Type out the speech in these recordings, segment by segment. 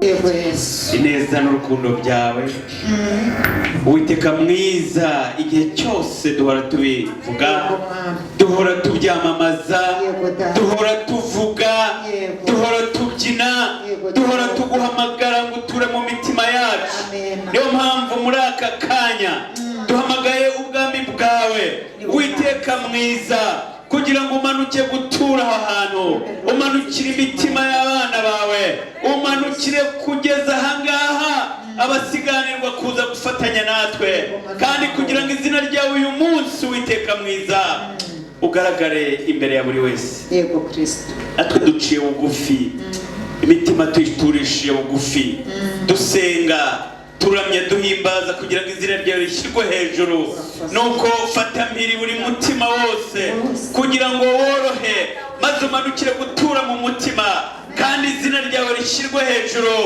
Yego Yesu. Ineza n'urukundo byawe, Uwiteka mwiza, igihe cyose duhora tubivuga, Yego Mwami. duhora tubyamamaza, Yego Data. duhora tuvuga, Yego. duhora tubyina, Yego duhora Data. tuguhamagara ngo uture mu mitima yacu. Amen. Niyo mpamvu muri aka kanya duhamagaye ubwami bwawe, Uwiteka mwiza, kugira ngo umanuke gutura aho hantu, umanukire imitima y'abana bawe, umanukire kugeza ahangaha abasiganirwa kuza gufatanya natwe, kandi kugira ngo izina ryawe uyu munsi, Uwiteka mwiza, ugaragare imbere ya buri wese. Yego Kristo. Natwe duciye bugufi, imitima tuyiturishije bugufi, dusenga, turamye, duhimbaza kugira ngo izina ryawe rishyirwe hejuru. Nuko fata mpiri buri mutima wose kugira ngo worohe, maze umanukire gutura mu mutima, kandi izina ryawe rishyirwe hejuru.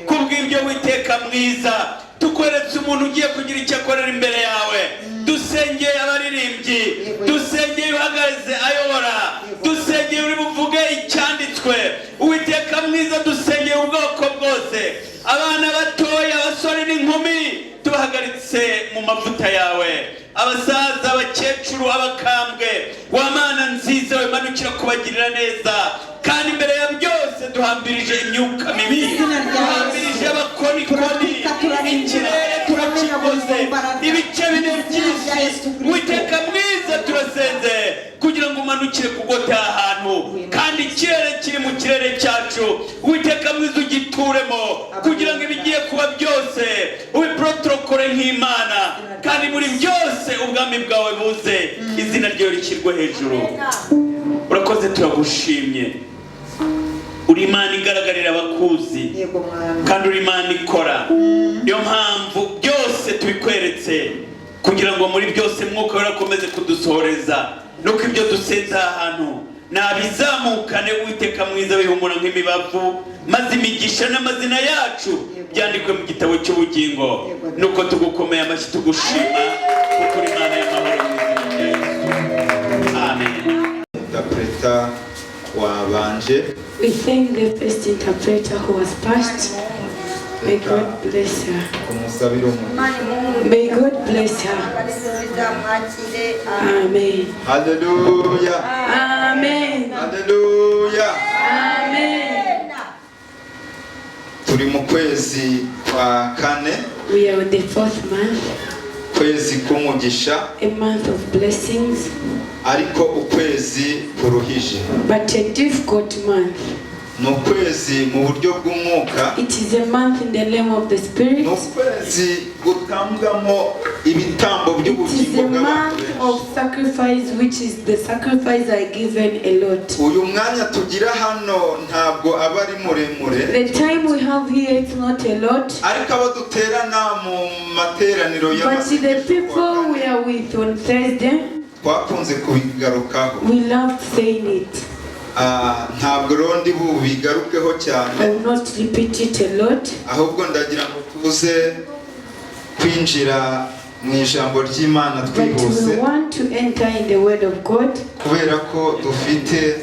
Kubw'ibyo, Witeka mwiza, tukweretse umuntu ugiye kugira icyo akorera imbere yawe. Dusengeye abaririmbyi, dusengeye uhagaze ayobora, dusengeye uri buvuge icyanditswe. Uwiteka mwiza, dusengeye ubwoko bwose, abana batoya, abasore n'inkumi, tubahagaritse mu mavuta yawe, abasaza, abakecuru, abakambwe. Wa Mana nziza, wimanukira kubagirira neza. Kandi imbere ya byose duhambirije imyuka mibi, Izina rya Yesu. duhambirije abakonikoni. Turatwika, turarimbura, Ikirere turakikoze, ibice bine by'isi. Witeka mwiza, turasenze kugira ngo umanukire kugota ahantu, kandi ikirere kiri mu kirere cyacu, Witeka mwiza, ugituremo, kugira ngo ibigiye kuba byose ubiprotorokore nk'Imana, kandi muri byose ubwami bwawe buze, izina ryawe rishyirwe hejuru. Urakoze, turagushimye. Uri Imana igaragarira abakuzi, Yego Mwami. kandi uri Imana ikora. Niyo mpamvu byose tubikweretse, kugira ngo muri byose Mwuka Wera akomeze kudusohoreza, nuko ibyo dusenze aha hantu nabizamukane, Uwiteka mwiza, bihumura nk'imibavu, maze imigisha n'amazina yacu byandikwe mu gitabo cy'ubugingo. Nuko tugukomeye amashyi, tugushima, kuko uri Imana y'amahoro, mu izina rya Yesu, amen. Interpreter wabanje. We thank the first interpreter who was passed. May God bless her. Kumusabira umugisha. May God bless her. Amen. Haleluya. Amen. Haleluya. Amen. Turi mu kwezi kwa kane. We are on the fourth month, Kwezi k'umugisha, a month of blessings, ariko ukwezi kuruhije. but a difficult month. Ni ukwezi mu buryo bw'umwuka. It is a month in the realm of the spirit. Ni ukwezi gutambwamo ibitambo It is by'ubugingo a bw'abantu month benshi. of sacrifice, which is the sacrifice I given a lot. Uyu mwanya tugira hano ntabwo aba ari muremure, The time we have here, it's not a lot. ariko abo duterana mu materaniro But the people we are with on Thursday, twakunze kubigarukaho. we loved saying it. Ah, ntabwo rero ndi bubigarukeho cyane, I will not repeat it a lot. ahubwo ndagira ngo tuze kwinjira mu ijambo ry'Imana But twihuse, we want to enter in the Word of God kubera ko dufite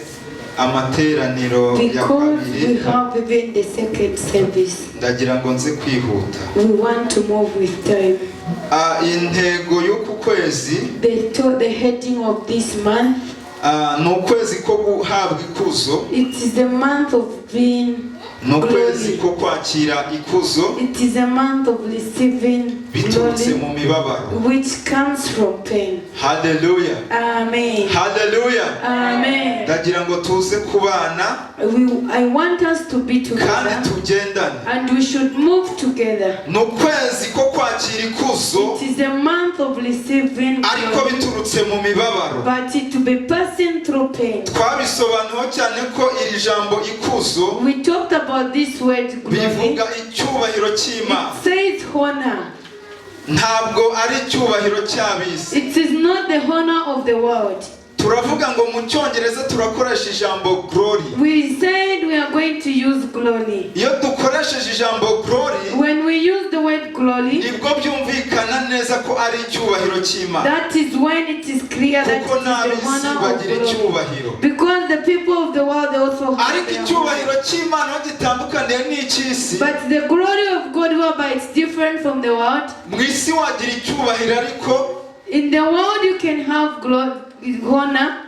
amateraniro ya because we kabiri. have even the second service. Ndagira ngo nze kwihuta. We want to move with time. Ah, intego y'uku kwezi, The heading of this month, ah, ni ukwezi ko guhabwa ikuzo. it is a month of being Ni ukwezi glory. ko kwakira ikuzo It is a month of receiving biturutse glory, mu mibabaro. which comes from pain. Haleluya. Amen. Haleluya. Amen. Ndagira ngo tuze kubana I want us to be kandi together tugendane. and we should move together. Ni ukwezi ko kwakira ikuzo, It is a month of receiving ariko glory, biturutse mu mibabaro. but it to be passing through pain. Twabisobanuyeho cyane ko iri jambo ikuzo We talked about this word glory. bivuga icyubahiro cy'Imana. It says honor. Ntabwo ari icyubahiro cy'ab'isi. It is not the honor of the world. Turavuga ngo mu Cyongereza turakoresha ijambo glory. We said we are going to use glory. Iyo dukoresheje ijambo glory, When we use the word glory, nibwo byumvikana neza ko ari icyubahiro cy'Imana, that is when it is clear that it kuko is the n'ab'isi honor of bagira glory. icyubahiro. Because the people of the world also have Ariko their honor. icyubahiro cy'Imana aho gitandukaniye n'icy'isi, But the glory of God, whereby it's different from the world, mu isi wagira icyubahiro, ariko in the world you can have glory, honor.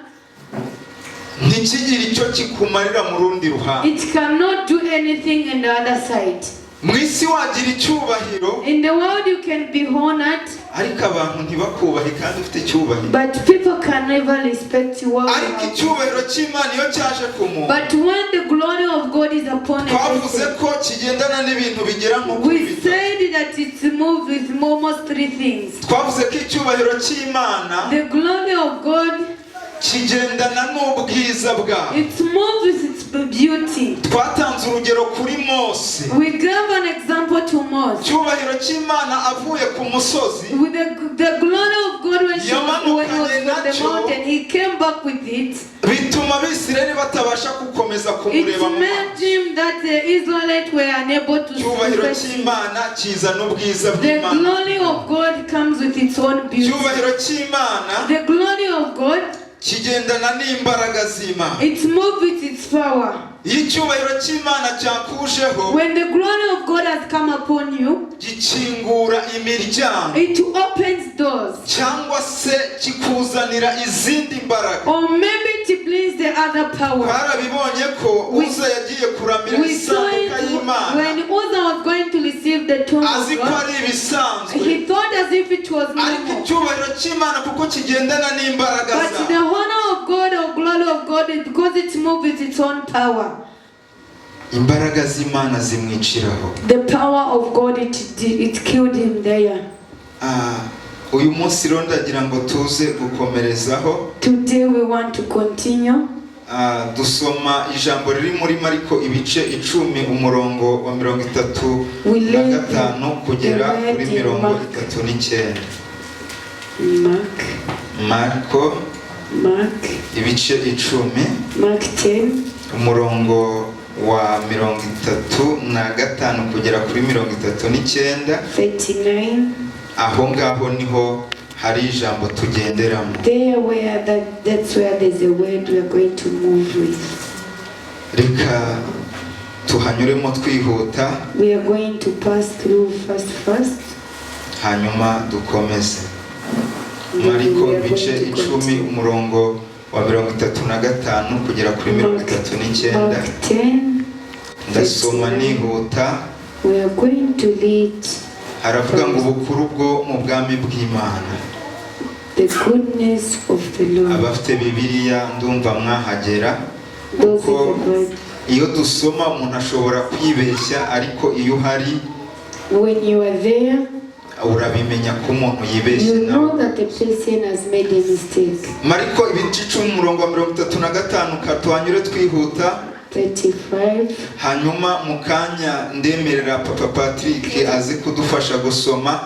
Ntikigire icyo kikumarira mu rundi ruhande. It cannot do anything in the other side. Mu isi wagira icyubahiro, In the world you can be honored, ariko abantu ntibakubahe kandi ufite icyubahiro. But people can never respect you. While you Ariko have. Icyubahiro cy'Imana iyo cyaje ku muntu, But when the glory of God is upon a twavuze person, ko kigendana n'ibintu bigera nko kuri we bitatu. Said that it's moved with almost three things. Twavuze ko icyubahiro cy'Imana The glory of God, kigendana n'ubwiza bwayo. It's moved with its beauty. Twatanze urugero kuri Mose. We gave an example to Moses. Icyubahiro cy'Imana avuye ku musozi, With the glory of God when he was from the mountain, he came back with it. Bituma Abisirayeli batabasha gukomeza It kumureba mu made maso. Him that the Israelites were unable to Icyubahiro face him. cy'Imana kizana ubwiza The bw'Imana. Glory of God comes with its own beauty. Icyubahiro cy'Imana The glory of God, kigendana n'imbaraga z'Imana. It's moved with its power. Iyo icyubahiro cy'Imana cyakujeho, When the glory of God has come upon you, gikingura imiryango, it opens doors. Cyangwa se kikuzanira izindi mbaraga. Or maybe it brings the other power. Twarabibonye ko Uza yagiye kuramira We saw it isanduka y'Imana when Uzzah was going to receive the tomb of azi ko God. ari ibisanzwe, He thought as if it was ariko normal. Icyubahiro cy'Imana kuko kigendana n'imbaraga But the zawe, honor of God or glory of God is because it moves with its own power. Imbaraga z'Imana zimwiciraho. The power of God, it killed him there. Ah, uyu munsi rero ndagira ngo tuze gukomerezaho. Today we want to continue. Ah, dusoma ijambo riri muri Mariko ibice 10, umurongo wa mirongo itatu We na read gatanu kugera the word kuri in mirongo Mark. itatu n'icyenda. Mark, Mariko Mark, ibice 10, Mark 10, umurongo wa 35 kugera kuri 39. 39. Aho ngaho niho hari ijambo tugenderamo. There where that's where there's a word we are going to move with. Reka tuhanyuremo twihuta, We are going to pass through first first. Hanyuma dukomeze. Then Mariko we are ibice going to 10, continue. umurongo wa 35 kugera kuri 39. Mark 10. Ndasoma 39. nihuta. We are going to read Haravuga ngo ubukuru bwo mu bwami bw'Imana. The goodness of the Lord. Abafite Bibiliya ndumva mwahagera, Those kuko with the Bible. Iyo dusoma umuntu ashobora kwibeshya, ariko iyo uhari When you are there, urabimenya ko umuntu yibeshye you nawe. Know that the person has made a mistake. Mariko ibice 10, umurongo wa 35, katuhanyure twihuta. 35. Hanyuma mu kanya ndemerera Papa Patrick aze kudufasha gusoma.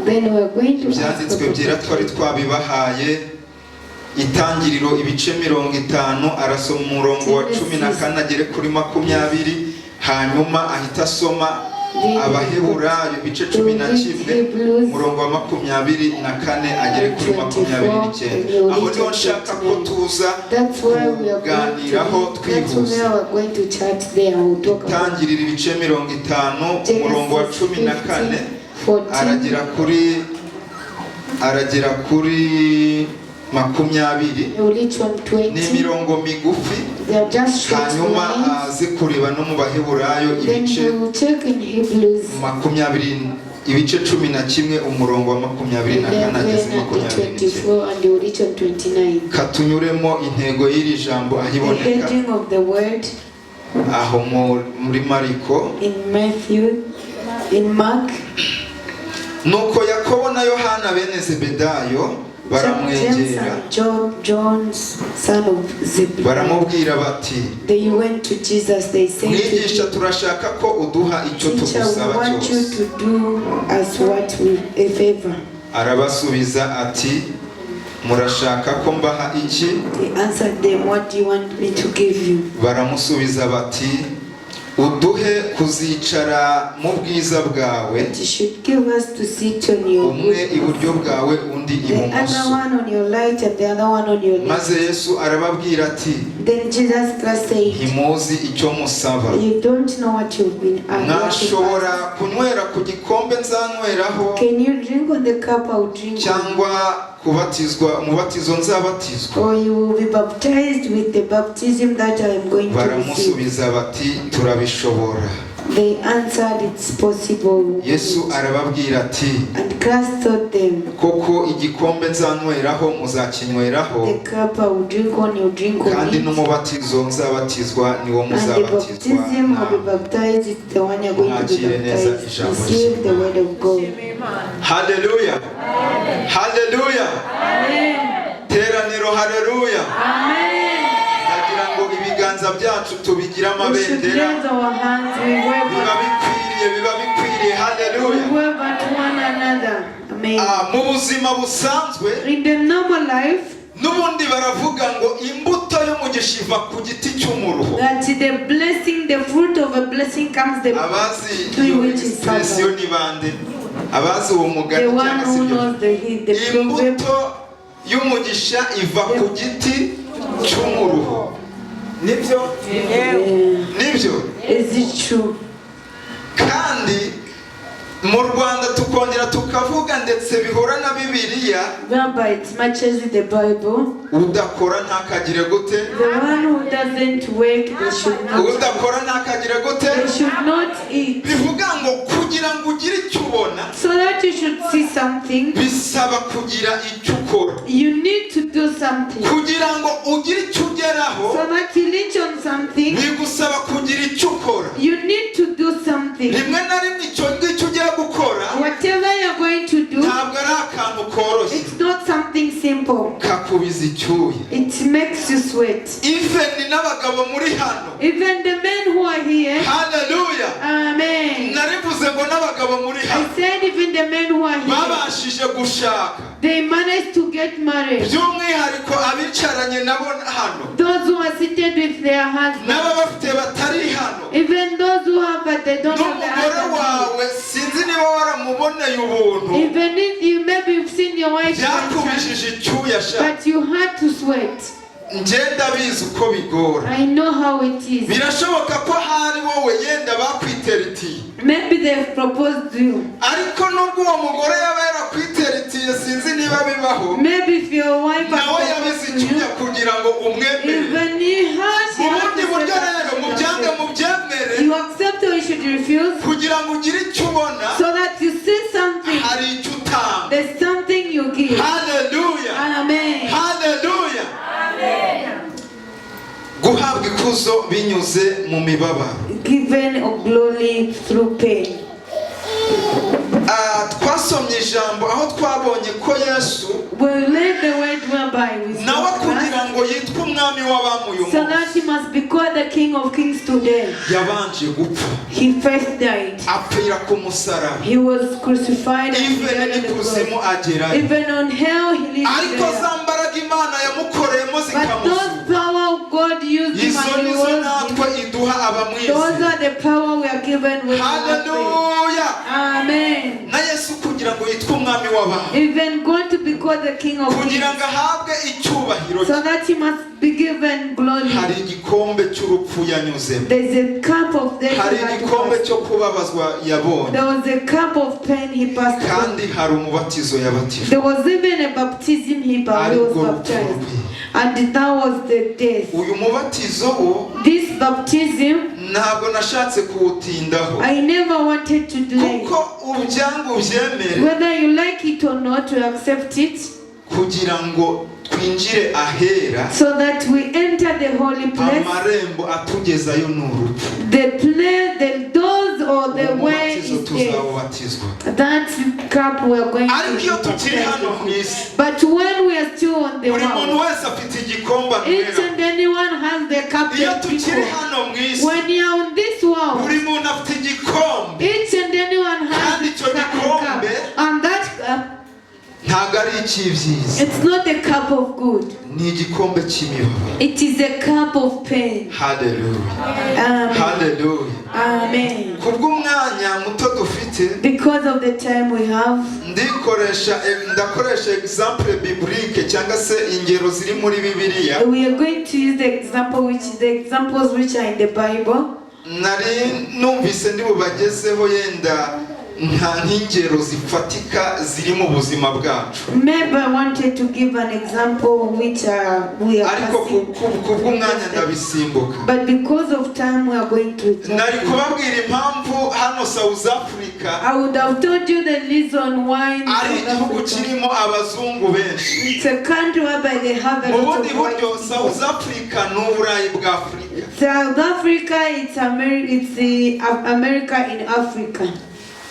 Then we are going to ask Ibyanditswe Papa byera twari Patrick. twabibahaye. Itangiriro ibice 50, arasoma umurongo wa 14 agere kuri 20, hanyuma ahita asoma Abaheburayo ibice 11, umurongo wa 24 agere kuri 29. Aho niho nshaka ko tuza That's why we are going kuganiraho to, that's twihuse. where we are going to chat there. We'll talk about Itangirira ibice 50, umurongo wa Genesis 14 50, 14. Aragera kuri 20. We'll reach on Ni 20. imirongo migufi. They are just short Hanyuma lines. aze kureba no mu Baheburayo Then ibice we will check in Hebrews 20, ibice 11, umurongo wa 24 ageze 11 and 29. 24, and we'll reach on 29. Katunyuremo intego y'iri jambo aho The iboneka heading of the word aho muri Mariko. In Matthew, in Mark, Nuko Yakobo na Yohana bene Zebedayo James baramwegera, and John, John's son of Zebedee. Baramubwira bati, They went to Jesus. They said to Mwigisha, him, turashaka ko uduha icyo "Teacher, we tugusaba want you cyose. To do us what we a favor." Arabasubiza ati, Murashaka ko mbaha iki? He answered them, "What do you want me to give you?" Baramusubiza bati: "Uduhe kuzicara mu bwiza bwawe, "You should give us to sit on your umwe good, iburyo bwawe, undi the other ibumoso." one on your right and the other one on your left." Maze Yesu arababwira ati: Then Jesus Christ said, "Ntimuzi icyo musaba. "You don't know what you've been asked." Mwashobora kunywera ku gikombe nzanyweraho, "Can you drink on the cup I will drink on? cyangwa kubatizwa umubatizo nzabatizwa?" Or you will be baptized with the baptism that I am going to receive?" Baramusubiza bati: "Turabishobora." They answered, "It's possible." Yesu arababwira ati: And Christ taught them, "Koko igikombe nzanyweraho muzakinyweraho, "The cup I will drink on, you drink on kandi it. n'umubatizo nzabatizwa niwo And the muzabatizwa baptism will be nawe." baptized, it's the one you're going to be Mwakire neza baptized. ijambo Receive the word of God. Haleluya, haleluya! Teraniro, haleluya! Ndagira ngo ibiganza byacu tubigire We should amabendera. raise our hands, we wave Biba bikwiriye, biba bikwiriye. we Haleluya! wave at one another. Amen. Ah, mu buzima busanzwe, In the normal life, n'ubundi baravuga ngo imbuto y'umugisha iva ku giti cy'umuruho. That the blessing, the fruit of a blessing comes the Abazi tree iyo which is expression suffered. ni bande? Abazi uwo The mugani one cyangwa se who ibyo? knows the proverb, Imbuto y'umugisha iva ku giti cy'umuruho, nibyo? Yeah. Nibyo? Is it true? Kandi mu Rwanda tukongera tukavuga, ndetse bihura na Bibiliya: Whereby it matches with the Bible. Udakora ntakagire gute? The one who doesn't work, they should not. Udakora ntakagire gute? They should not eat. Bivuga ngo kugira ngo ugire icyo ubona, So that you should see something, bisaba kugira icyo ukora. You need to do something. Kugira ngo ugire icyo ugeraho, So that you reach on something, bigusaba kugira icyo ukora. You need to do something. Rimwe na rimwe icyo ngicyo ugiye gukora Whatever you're going to do, ntabwo ari akantu koroshye. It's not something simple. Kakubiza icyuya. It makes you sweat. Even n'abagabo muri hano, Even the men who are here, haleluya! Amen. Narivuze ngo n'abagabo muri I hano said even the men who are here, babashije gushaka, they managed to get married. By'umwihariko abicaranye nabo hano, Those who are seated with their husbands, n'ababafite batari hano, even those who have but they don't have their n'umugore husband. Wawe sinzi niba waramuboneye ubuntu. Even if you maybe you've seen your wife, Byakubijije icyuya sha. But you had to sweat. Njye ndabizi uko bigora. I know how it is. Birashoboka ko hari wowe yenda bakwiteritiye, Maybe they've proposed you. Ariko nubwo uwo mugore yaba yarakwiteritiye, sinzi niba bibaho, Maybe if your wife has nawe yabize proposed to you, icyuya kugira ngo umwemere. Even he has, Mu she has bundi to buryo say rero, that mubyange mubyemere, you accept or you should refuse, kugira ngo ugire icyo ubona, so that you see something. Hari icyo utanga. There's something you give. Haleluya! Amen. Haleluya! Guhabwa ikuzo binyuze mu mibabaro. Given glory through pain. Ah, twasomye ijambo aho twabonye ko Yesu We read the word whereby we nawe spoke, kugira ngo yitwe umwami w'abami uyu so that munsi, he must be called the King of Kings today. Yabanje gupfa. He first died. Apfira ku musaraba. He was crucified and he Even died on the cross. n'ikuzimu agerayo. Even on hell he lived Ariko there. za mbaraga Imana yamukoreyemo But zikamusura, those power God used him izo and he nizo was natwe iduha Those abamwizera. are the power we are given when we are saved. Haleluya! Amen. Na Yesu kugira ngo yitwe umwami w'abantu, Even going to be called the King of Kings, kugira ngo ahabwe icyubahiro so cye, that he must be given glory. Hari igikombe cy'urupfu yanyuzemo. There's a cup of death Hari he had to igikombe pass. cyo kubabazwa yabonye. There was a cup of pain he passed through. Kandi hari umubatizo yabatijwe. There was even a baptism he was Ariko urupfu baptized. rwe. And that was the death. Uyu mubatizo wo This baptism, ntabwo nashatse kuwutindaho, I never wanted to delay. Kuko ubyanga ubyemere, Whether you like it or not, to accept it, kugira ngo twinjire ahera, so that we enter the holy place. Amarembo atugezayo ni urupfu. The place, the doors or the way Umubatizo is death. tuzawubatizwa. That cup we are going Ariko iyo to tukiri hano mu isi, But when we are still on the buri muntu world, wese afite igikombe each anywera. And anyone has the cup. Iyo That tukiri people. hano mu isi, When you are on this world, buri muntu afite igikombe. Each and anyone Kandi has icyo the cup. gikombe And that cup ntabwo ari icy'ibyiza. It's not a cup of good. Ni igikombe cy'imibabaro. It is a cup of pain. Haleluya. Amen. Haleluya. Amen. Kubw'umwanya muto dufite, Because of the time we have, ndikoresha ndakoresha exemple biblique cyangwa se ingero ziri muri Bibiliya. We are going to use the example which the examples which are in the Bible. Nari numvise ndi bubagezeho yenda nka nk'ingero zifatika ziri mu buzima bwacu. Maybe I wanted to give an example which we are Ariko passing, kubw'umwanya ndabisimbuka. But because of time we are going to jump. Nari kubabwira impamvu hano South Africa I would have told you the reason why in ari South igihugu Africa. Kirimo abazungu benshi. It's a country whereby they have a Mu lot bundi of white buryo, people. South Africa ni Uburayi bwa Afurika. South Africa, it's the America in Africa.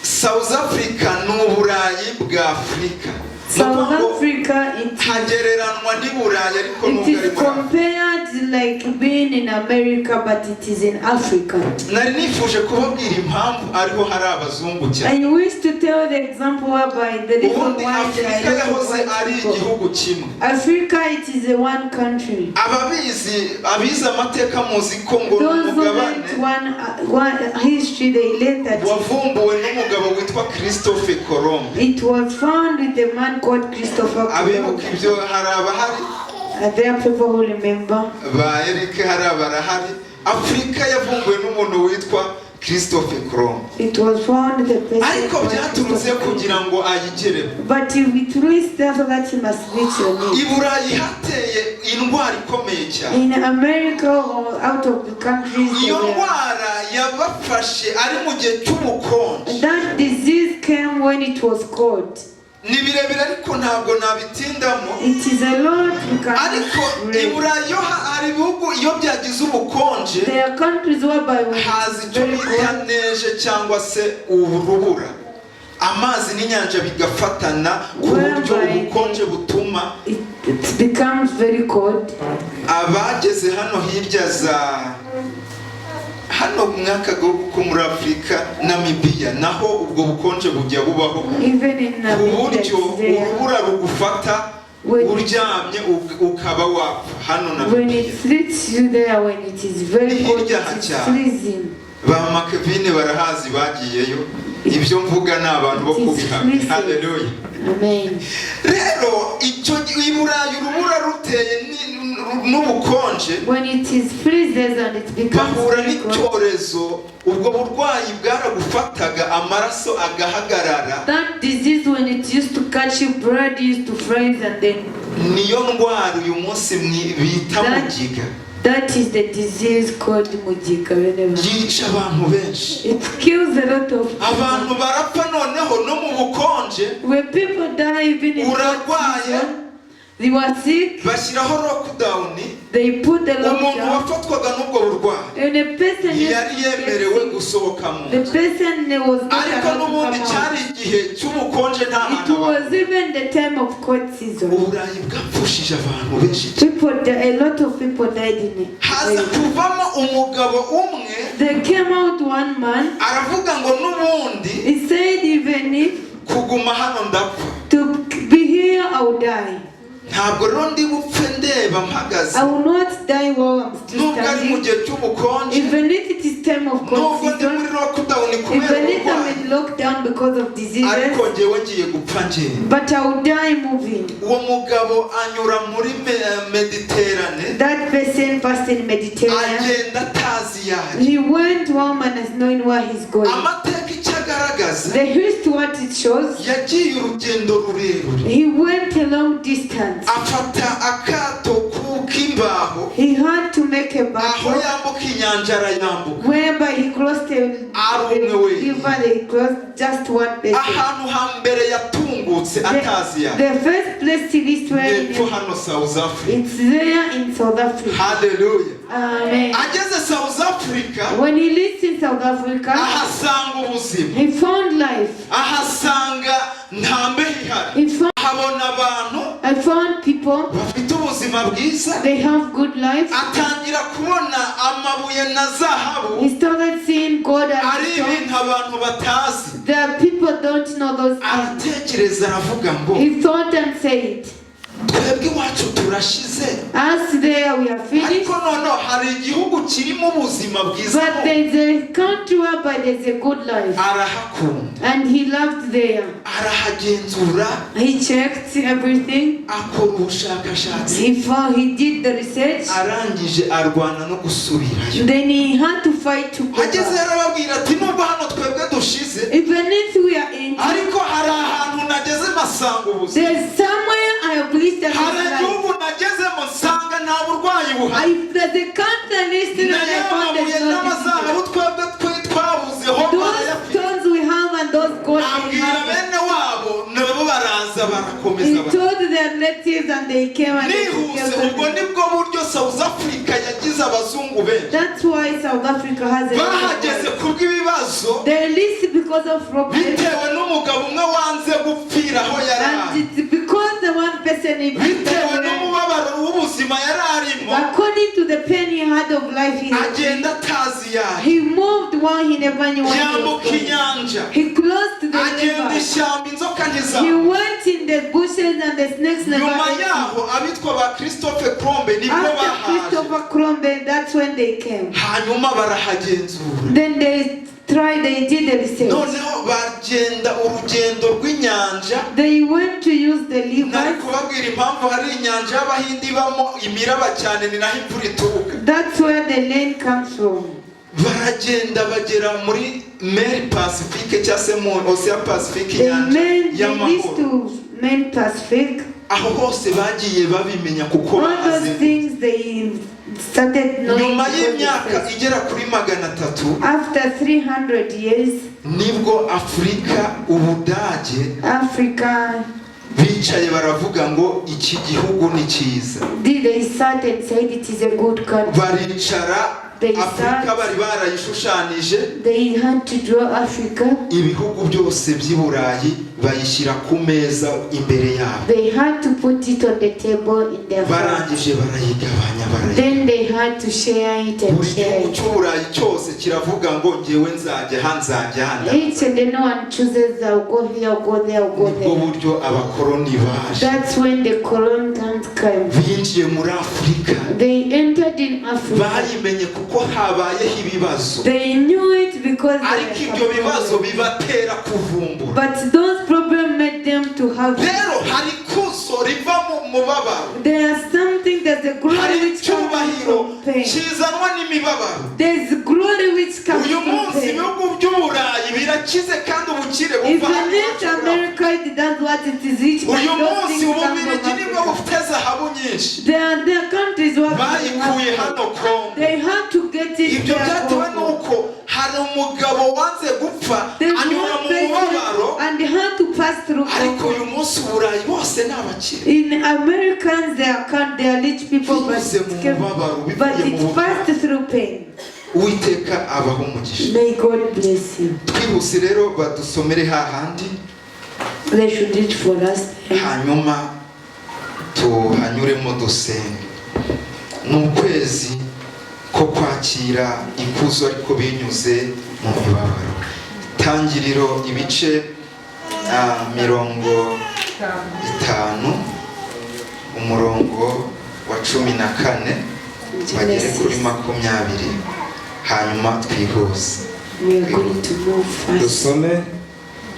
South Africa ni Uburayi bwa Afurika. Ni South ukuvuga ngo Africa, it, hagereranwa n'i Burayi ariko it nubwo ari is muri Afurika. compared like being in America, but it is in Africa. Nari nifuje kubabwira impamvu ariho hari abazungu cyane. I wish to tell the example whereby the reason Ubundi why there Afurika are a lot of yahoze white ari people. igihugu kimwe. Africa, it is a one country. Ababizi, abize amateka, muzi ko ngo ni Those who umugabane learned one history, they learned that wavumbuwe n'umugabo witwa Christophe Colomb. It was found with a man called Christopher Abibuka Columbus. ibyo hari abahari. Are there people who remember? Ba Eric hari abarahari. Afurika yavumbuwe n'umuntu witwa Christophe Colomb. It was found the person Ariko called byaturutse Christopher kugira Columbus. ngo ayigereho. But it reached there so that he must reach your I need. Burayi hateye indwara ikomeye cyane. In America or out of the countries, Iyo they were- ndwara yabafashe ari mu gihe cy'ubukonje. That disease came when it was cold. Ni birebire ariko ntabwo nabitindamo. It is a lot we cannot Ariko i read. Burayi iyo hari ibihugu iyo byagize ubukonje, There are countries whereby when haza it's icyo very bita cold, neige cyangwa se urubura, amazi n'inyanja bigafatana ku buryo ubukonje butuma it becomes very cold. Abageze hano hirya za hano mwaka gahugu ko muri Afurika, Namibiya, naho ubwo bukonje bujya bubaho Even in ku Namibia, buryo it's there. urubura rugufata uryamye ukaba wapfa hano When Namibiya. it reaches you there, when it is very cold, it is freezing. Ba Makevine barahazi, bagiyeyo. Ibyo mvuga ni abantu bo It is kubihamya. freezing. Haleluya. Amen. Rero icyo i Burayi urubura ruteye n'ubukonje, When it is freezes and it becomes bahura very cold, n'icyorezo. Ubwo burwayi bwaragufataga, amaraso agahagarara. That disease, when it used to catch you, blood used to freeze, and then Niyo ndwara uyu munsi bita mugiga. That is the disease called Mugiga. Whenever Yica abantu benshi. it kills a lot of people. Abantu barapfa noneho no mu bukonje. When people die, even in cold Urarwaye. season, they were sick. Bashyiraho lockdown. They put the Umuntu lockdown. wafatwaga n'ubwo burwayi And a person used ntiyari to get yemerewe sick. gusohoka mu The nzu. person was not Ariko allowed to n'ubundi come cyari out. igihe cy'ubukonje, nta It hantu abantu. was even the time of cold season. Uburayi bwapfushije abantu benshi cyane. A lot of people died in it. Haza kuvamo umugabo umwe. There came out one man. Aravuga ngo n'ubundi He said, even if kuguma hano ndapfa. To be here, I will die. Ntabwo rero ndi bupfe ndeba mpagaze. I will not die while I'm still Nubwo ari mu standing. gihe cy'ubukonje, Even if it is time of cold nubwo ndi season, muri lockdown kubera even if I'm uburwayi, in lockdown because of diseases, ariko ngewe ngiye gupfa ngenda. But I will die moving. Uwo mugabo anyura muri Mediterane. That person passed in Mediterranean. Agenda atazi iyo ajya. He went one man is knowing where he's going. Amateka icyo agaragaza, The history, what it shows, yagiye urugendo rurerure. He went a long distance. Afata akato k'imbaho. He had to make a Aho battle yambuka inyanja arayambuka. Whereby he crossed the Ari umwe wenyine. river, they crossed just one person. Ahantu hambere yatungutse atazi yayo, The first place he reached where hepfo hano South Africa. it's there in South Africa. Haleluya. Amen. Ageze South Africa, When he lived in South Africa, ahasanga ubuzima. He found life. Ahasanga nta mbeho ihari. He found Habona abantu I found people bafite ubuzima. ubuzima bwiza. They have good life. Atangira kubona amabuye na zahabu He started seeing God and ari stone. ibintu abantu batazi. The people don't know those things. Aratekereza, aravuga ngo He thought and said, twebwe iwacu turashize, "Us there, we are finished." ariko noneho hari igihugu kirimo ubuzima bwiza. But there's a country whereby there's a good life. Arahakunda. And he loved there. Arahagenzura. He checked everything. Akora ubushakashatsi. He did the research. Arangije arwana no gusubirayo. Then he had to fight to go Ageze back. arababwira ati nubwo hano twebwe dushize, Even if we are in, ariko hari ahantu nageze mpasanga ubuzima. There's somewhere I have reached and Hari it's life. igihugu nagezemo nsanga nta burwayi buhari. If there's a country listed and Na I ya found mabuye there's no n'amazahabu disease. twebwe twe twabuzeho Those barayafite. stones we have and those gold we Abwira have. bene wabo, nabo baraza barakomeza. He told their relatives and they came and they took Nihuse, care of ubwo them. nibwo buryo South Africa yagize abazungu benshi. That's why South Africa has a lot of Bahageze gold. kubw'ibibazo, They list because of problems. bitewe n'umugabo umwe wanze gupfira aho yari And ari, it's because the one person he bitewe n'umubabaro w'ubuzima yari arimo, according to the pain he had of life, he, agenda atazi yayo, he moved while he never knew where he was yambuka going. inyanja, He closed the agenda river. ishyamba, inzoka He ntizaba. went in the bushes and the snakes never Nyuma ate him. yaho abitwa ba Christophe Crombe nibwo After bahaje. Christopher Crombe, that's when they came. Hanyuma barahagenzura. Then they tried, they did the research. Noneho bagenda urugendo rw'inyanja. They went to use the Nari rivers. kubabwira impamvu hari inyanja y'Abahindi ibamo imiraba cyane, ni naho imvura ituruka. That's where the name comes from. Baragenda bagera muri mer Pacifique cyangwa se mu Ocean Pacifique, The inyanja main, they used y'amahoro. to main Pacific. Aho hose bagiye babimenya kuko All those bazi. things they started knowing Nyuma because they y'imyaka searched. igera kuri 300, After 300 years, nibwo Afurika, Ubudage Africa bicaye baravuga ngo iki gihugu ni cyiza. did they sat and said it is a good country. Baricara. They Afurika sat. bari barayishushanyije. They had to draw Africa. Ibihugu byose by'i Burayi bayishyira ku meza imbere yabo. They had to put it on the table in their front. Barangije barayigabanya, barayigabanya. Then they had to share it and Buri share gihugu it. cy'Uburayi cyose kiravuga ngo ngewe nzajya aha, nzajya aha. Each and anyone chooses, "I'll go here, I'll go there, I'll go Nibwo there." buryo abakoloni baje. That's when the Colombians came. Binjiye muri Afurika. They entered in Africa. Bayimenye kuko habayeho ibibazo, They knew it because they ariko ibyo were bibazo problems. bibatera kuvumbura. But those problems made them to have. Rero hari ikuzo riva mu mubabaro. There are something, there's a glory Hari which comes icyubahiro from pain. kizanwa n'imibabaro. There's glory which comes Uyu from munsi pain. ibihugu by'Uburayi birakize kandi ubukire buva Even hano if iwacu muri Afurika. America it does what it is rich, but Uyu those munsi things come from Ububirigi nibwo Africa. bufite zahabu nyinshi. There are countries where Bayikuye hano Kongo. they had to get it Ibyo there. byatewe Congo. n'uko hari umugabo wanze gupfa, There's anyura one mu person mubabaro. and they had to pass through Ariko Congo. uyu munsi Uburayi bose ni abakire. In Americans, they are they are rich people, but Binyuze mu it, came, mubabaro, but bivuye mu it bubabaro. passed through pain. Uwiteka abaho umugisha. May God bless you. Twihuse rero badusomere hahandi. They should read for us. Hanyuma tuhanyuremo dusenge. Ni ukwezi ko kwakira ikuzo ariko binyuze mu mibabaro. Tangiriro ibice 50, umurongo wa 14 bagere kuri 20, hanyuma twihuse. We are going to move fast. Dusome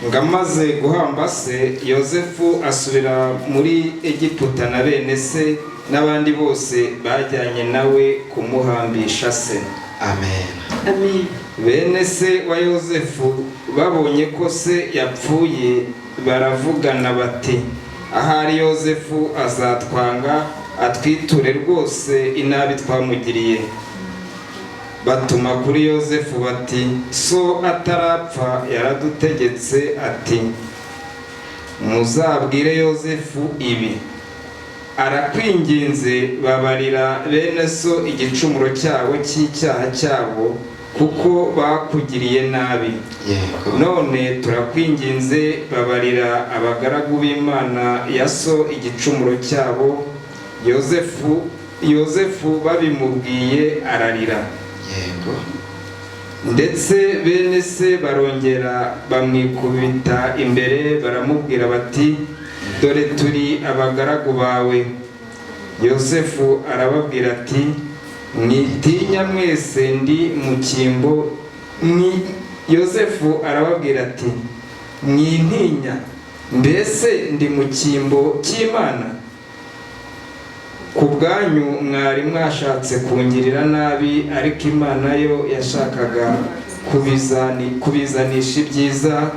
ngo amaze guhamba se, Yosefu asubira muri Egiputa na bene se n'abandi bose bajyanye nawe kumuhambisha se. Amen. Amen. Bene se wa Yosefu babonye ko se yapfuye, baravugana bati ahari Yosefu azatwanga atwiture rwose inabi twamugiriye. Batuma kuri Yosefu bati so atarapfa yaradutegetse ati muzabwire Yosefu ibi arakwinginze babarira bene so igicumuro cyabo cy'icyaha cyabo kuko bakugiriye nabi. Yego. None turakwinginze babarira abagaragu b'Imana ya so igicumuro cyabo. Yozefu babimubwiye ararira. Yego. Ndetse bene se barongera bamwikubita imbere, baramubwira bati: "Dore turi abagaragu bawe." Yosefu arababwira ati: "Mwitinya, mwese ndi mu cyimbo Yosefu arababwira ati: "Mwintinya, mbese ndi mu cyimbo cy'Imana? Ku bwanyu mwari mwashatse kungirira nabi, ariko Imana yo yashakaga kubizanisha ibyiza,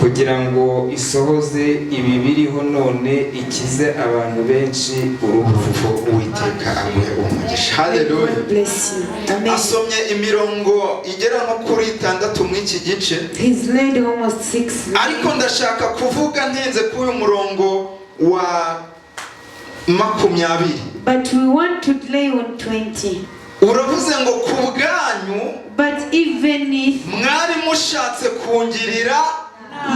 kugira ngo isohoze ibi biriho none, ikize abantu benshi urupfu." Uwiteka aguhe umugisha. May Haleluya. God bless you. Amen. Asomye imirongo igera nko kuri itandatu muri iki gice. He's laid almost six. Ariko ndashaka kuvuga ntinze kuri uyu murongo wa 20. But we want to lay on 20. Uravuze ngo ku bwanyu But even if mwari mushatse kungirira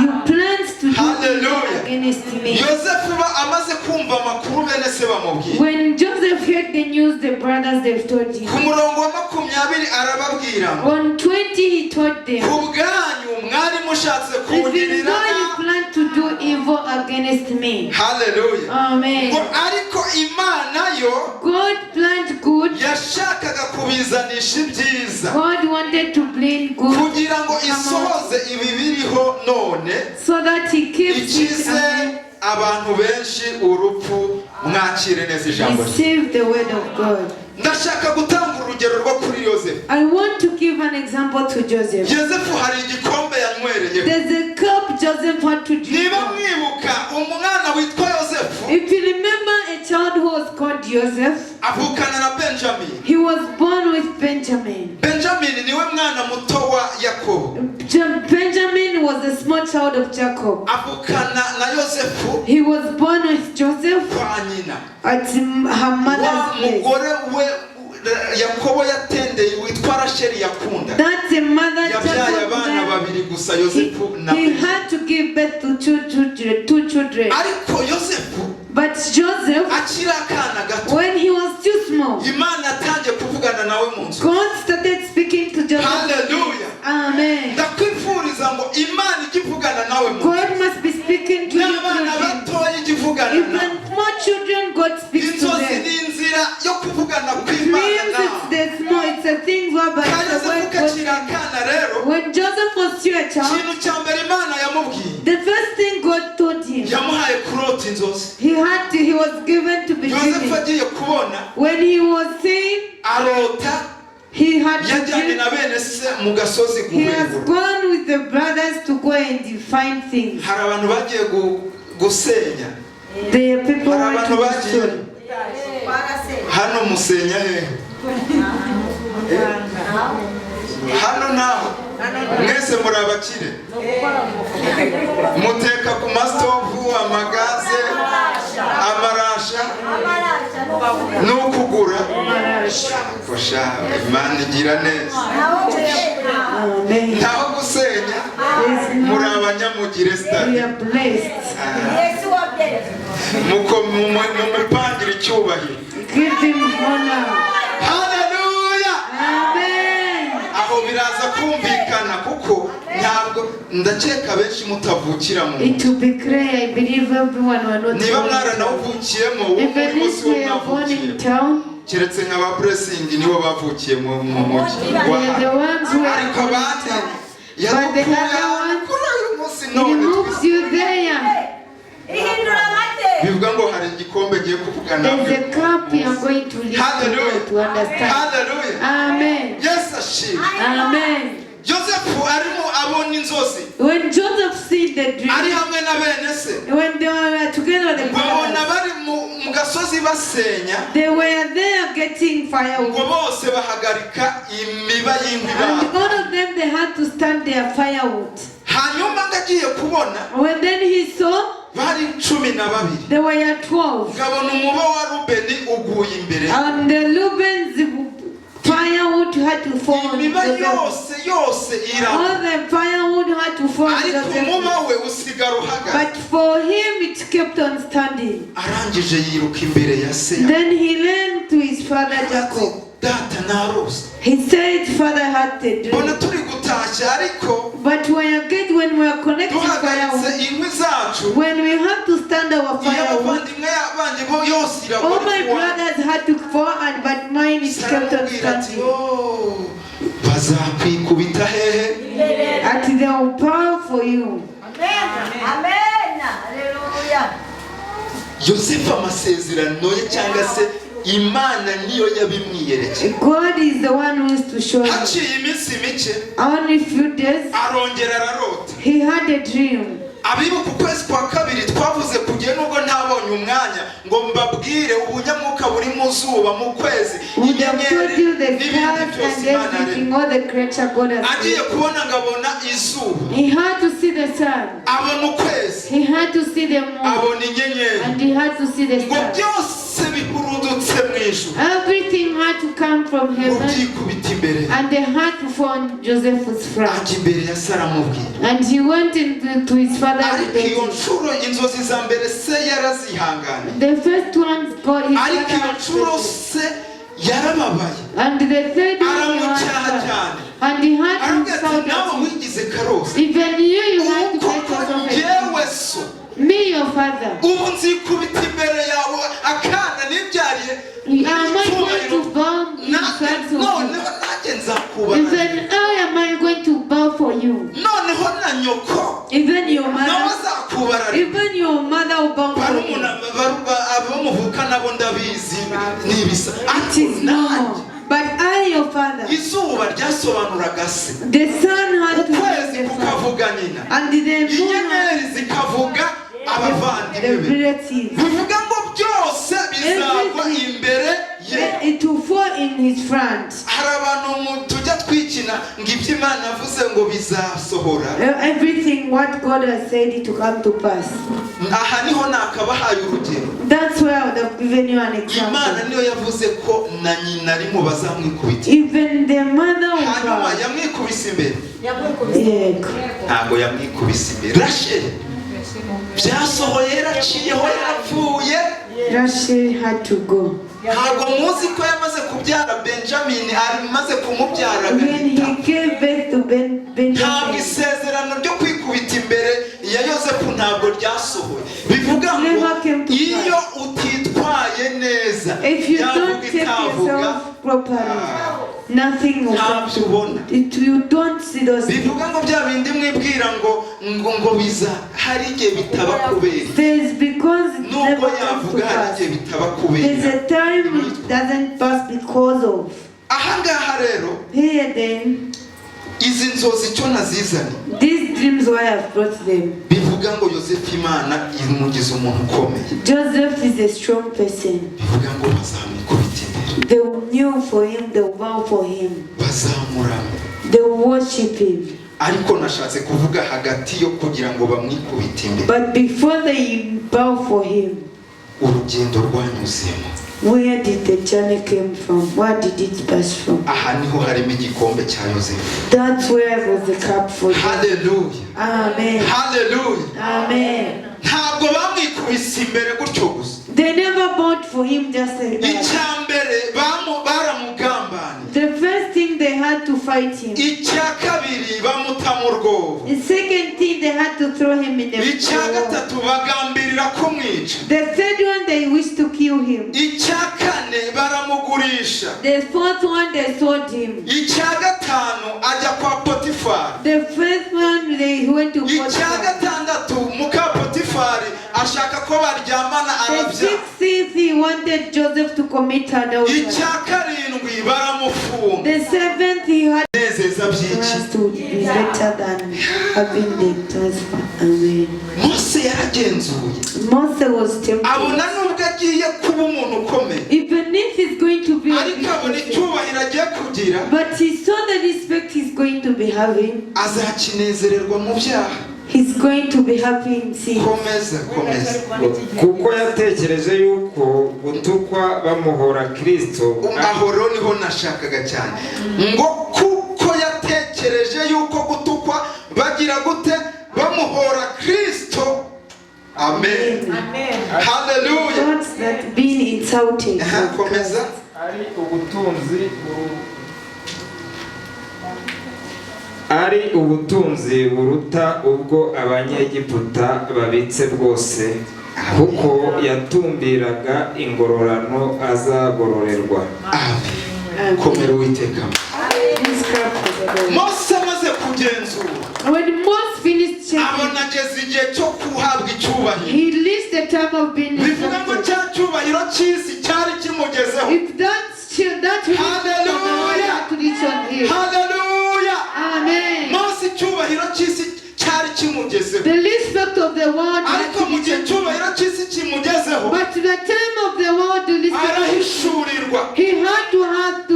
you planned to do evil Hallelujah. against me. Yosefu ba amaze kumva amakuru bene se bamubwiye, When Joseph heard the news, the brothers, they've told him. ku murongo wa 20 arababwira ngo On 20, he told them, ku bwanyu mwari mushatse even kungirira though you plan to do evil against me. Haleluya. Amen. Ngo ariko Imana yo God planned good. yashakaga kubizanisha ibyiza, God wanted to bring good kugira ngo to come out isohoze ibi biriho none, so that he keeps it. ikize Amen. abantu benshi urupfu. Mwakire neza ijambo rye. Receive the word of God. Ndashaka gutanga urugero rwo kuri Yosefu. I want to give an example to Joseph. Yosefu hari igikombe yanywereyeho. There's a cup Joseph had to drink Niba from. mwibuka umwana witwa Yosefu, If you remember a child who was called Joseph, avukana na Benjamin. he was born with Benjamin. Benjamin niwe mwana muto wa Yakobo. Benjamin was a small child of Jacob. Avukana na Yosefu He was born with Joseph kwa nyina at her wa mother's place. mugore we Yakobo yatendeye witwa Rasheli yakunda. That's a mother Yabyaye Jacob abana had. babiri gusa, He, Yosefu na he Benjamin. had to give birth to two children. Ariko Yosefu But Joseph, akiri akana gato, when he was still small, Imana yatangiye kuvugana nawe mu nzu. God started speaking to Joseph. Haleluya. Amen. Ndakwifuriza ngo Imana ijye ivugana nawe mu nzu. God must be speaking to you N'abana through dreams. batoya ijye ivugana nawe. Even small children, God speaks to Inzozi them. ni inzira yo kuvugana kw'Imana Dreams, nawe. it's the small, it's a thing whereby Ka it's the Yosefu word kakiri God. akana rero, When Joseph was still a child, ikintu cya mbere Imana yamubwiye, the first thing God told him, yamuhaye kurota inzozi. he was given to be Yosefu dreaming. agiye kubona, When he was saying, arota he had to yajyanye dream, na bene se mu gasozi he has guhwegura. gone with the brothers to go and find things. Hari abantu bagiye gusenya. The people Hari went abantu to bagiye destroy. Hano musenya hehe? Hano naho mwese muri abakire, muteka ku masitovu, amagaze, amarasha n'ukugura. Kosha, Imana igira neza. Amen. Ntaho gusenya, There's muri no, abanyamugire we stade. are blessed. Mumupangira icyubahiro. Give him honor. Haleluya. Amen. Aho biraza kumvikana kuko ntabwo ndakeka benshi mutavukira mu It will be clear. I believe everyone will not. niba born in town. mwaranawuvukiyemo uwo muri Even bose if uwo we are born in mwavukiyemo, town, keretse nka ba Blessing nibo bavukiye mu mujyi they wa are the ones who are ariko born in abandi town. But the yadukuye other ones, kuri uyu munsi he none moves you there. bivuga ngo hari igikombe ngiye kuvuga nawe. There's a cup you are going to lift Hallelujah. to understand. Haleluya. Amen. Yesu ashimwe. Amen. Yosefu arimo abona inzozi When Joseph seen the ari dream, hamwe na bene se, when they were together, the babona brothers, bari mu gasozi basenya, they were there getting ngo firewood. bose bahagarika imiba y'inkwi And babo. all of them, they had to stand their firewood. Hanyuma ngo agiye kubona, When then he saw, bari 12, they were 12. ngabona umuba wa Rubeni uguye imbere. And the Reuben's firewood had to fall on Imiba the Joseph. Yose yose iragwa, All the firewood had to fall on ariko umuba Joseph. we usigara uhagaze. But for him, it kept on standing. Arangije yiruka imbere ya se. Then he ran to his father Jacob. Data, narose. He said, "Father, I had a Mbona dream." turi gutashya, ariko But when you get when we are connecting duhagaritse firewood, inkwi zacu, when we have to stand our iyo firewood, abavandimwe banjye bo yose iragwa, all my ariko uwanjye. brothers had to fall, and but mine is kept on Aramubwira ati, standing. "Oh, bazakwikubita hehe?" And they will bow for you. Amen. Hallelujah. Yosefu amasezerano ye cyangwa se Imana niyo yabimwiyerekeye. God is the one who is to show you. Haciye iminsi mike, Only few days, arongera ararota. He had a dream. Abibuka ukwezi kwa kabiri twavuze kugiye, nubwo ntabonye umwanya ngo mbabwire ubunyamwuka buri mu zuba, mu kwezi, We have told inyenyeri you the n'ibindi stars byose and Imana everything, yaremye. all the creature God has Agiye created. kubona ngabona izuba, He had to see the sun. abona ukwezi, He had to see the moon. abona inyenyeri, And he had to see the ngo stars. byose bihurudutse mu ijuru, Everything had to come from ngo heaven. byikubita imbere. And they had to fall Joseph's front. Ajya imbere ya se aramubwira. And he went into to his father's Ariko iyo bed. nshuro inzozi za mbere se yarazihanganye, The first one God his ariko father iyo had nshuro to- se yarababaye, And the third one he aramucyaha had cyane. and he had to Arambwira ati, shout "Nawe at him. wigize karosi. Even you had Ubu to make koko yourself a njyewe so, me, your father. ubu nzikubita imbere yawe akana nibyariye Am I going to bow in front of you? Noneho nanjye nzakubaha. Even I am I going to bow for you? Noneho na nyoko Even your nawe mother, azakubarara. even your mother will bow for you. Barumuna abo muvuka nabo ndabizi nibisa, It ariko is nanjye. normal. But I, your father, Izuba ryasobanuraga se, the sun had to ukwezi be the father, kukavuga nyina, and the moon, inyenyeri zikavuga abavandimwe the be. relatives. Bivuga ngo byose bizagwa Everything. imbere ye. It will fall in his front. Hari abantu tujya twikina ngo ibyo Imana yavuze ngo bizasohora. Everything what God has said, it will come to pass. Aha niho nakabahaye urugero. That's where I would have given you an Imana example. niyo yavuze ko na nyina ari mu bazamwikubita. Even the mother will Hanyuma bow. yamwikubise imbere? Yego. Ntabwo yamwikubise imbere. Rasheli byasohoye yaraciyeho, yarapfuye. Rachel had to go. Ntabwo muzi ko yamaze kubyara Benjamin, amaze kumubyara When agahita. he gave birth to Ntabwo Benjamin, isezerano ryo kwikubita imbere ya Yosefu ntabwo ryasohoye. Bivuga ngo Never came to iyo utitwaye neza, if you don't yavuga take itavuga, yourself properly, nothing will come ntabyo ubona. to it. You don't see those things. Bivuga ngo bya bindi mwibwira ngo biza, hari igihe bitaba kubera. There's because it Nubwo never comes to yavuga, hari pass. igihe bitaba There's kubera. a time it doesn't pass because of. Ahangaha rero, Here then, izi nzozi icyo nazizanye, these dreams why I've brought them. Bivuga ngo Yosefu Imana imugize umuntu ukomeye. Joseph is a strong person. Bivuga ngo bazamwikubita imbere, They will kneel for him, they will bow for him, bazamuramya. They will worship him. Ariko nashatse kuvuga hagati yo kugira ngo bamwikubite imbere, But before they bow for him, urugendo rwanyuzemo. Where did the journey came from? Where did it pass from? Aha niho harimo igikombe cya Yosefu. That's where was the cup for him. Haleluya! Amen. Haleluya! Amen. Ntabwo bamwikubise imbere gutyo gusa. They never bought for him just like that. Icya mbere baramugambaniye. The first thing, they had to fight him. Icya kabiri bamuta mu rwobo. The second thing, they had to throw him in the Icya well. gatatu bagambirira kumwica. The third one, they wished to kill him. Icya kane baramugurisha. The fourth one, they sold him. Icya gatanu ajya kwa Potifari. The fifth one, they went to Icya Potiphar. gatandatu muka Potifari ashaka ko baryamana, The arabya. sixth, he wanted Joseph to commit adultery. Icya karindwi baramufunga. The seventh, he had Nezeza by'iki? us to be better than having the transfer. Amen. Mose yaragenzuye, Moses was tempted. abona nubwo agiye kuba umuntu ukomeye, Even if he's going to be a ariko big abona person, icyubahiro agiye kugira, but he saw the respect he's going to be having. azakinezererwa mu byaha. He's going to be happy in sin. Komeza, komeza. Kuko yatekereje yuko gutukwa bamuhora Kristo Aho rero niho nashakaga cyane, ngo kuko Yatekereje yuko gutukwa bagira gute bamuhora Kristo. Amen. Haleluya. Thought that being insulted. Aha, komeza. Ari ubutunzi ari ubutunzi buruta ubwo Abanyegiputa babitse bwose, kuko yatumbiraga ingororano azagororerwa. Amen. Komera Uwiteka. Please clap for the Lord. Mose amaze kugenzura, When Moses finished checking, abona ageze igihe cyo guhabwa icyubahiro. he reached the time of being Bivuga ngo insulted. cya cyubahiro cy'isi cyari kimugezeho. If that that Hallelujah. to reach on him. Haleluya. Amen. Mose icyubahiro cy'isi cyari kimugezeho, The respect of the world had ariko to mu reach gihe on him. icyubahiro cy'isi kimugezeho, But the time of the world, the respect, arahishurirwa, he had to have abona the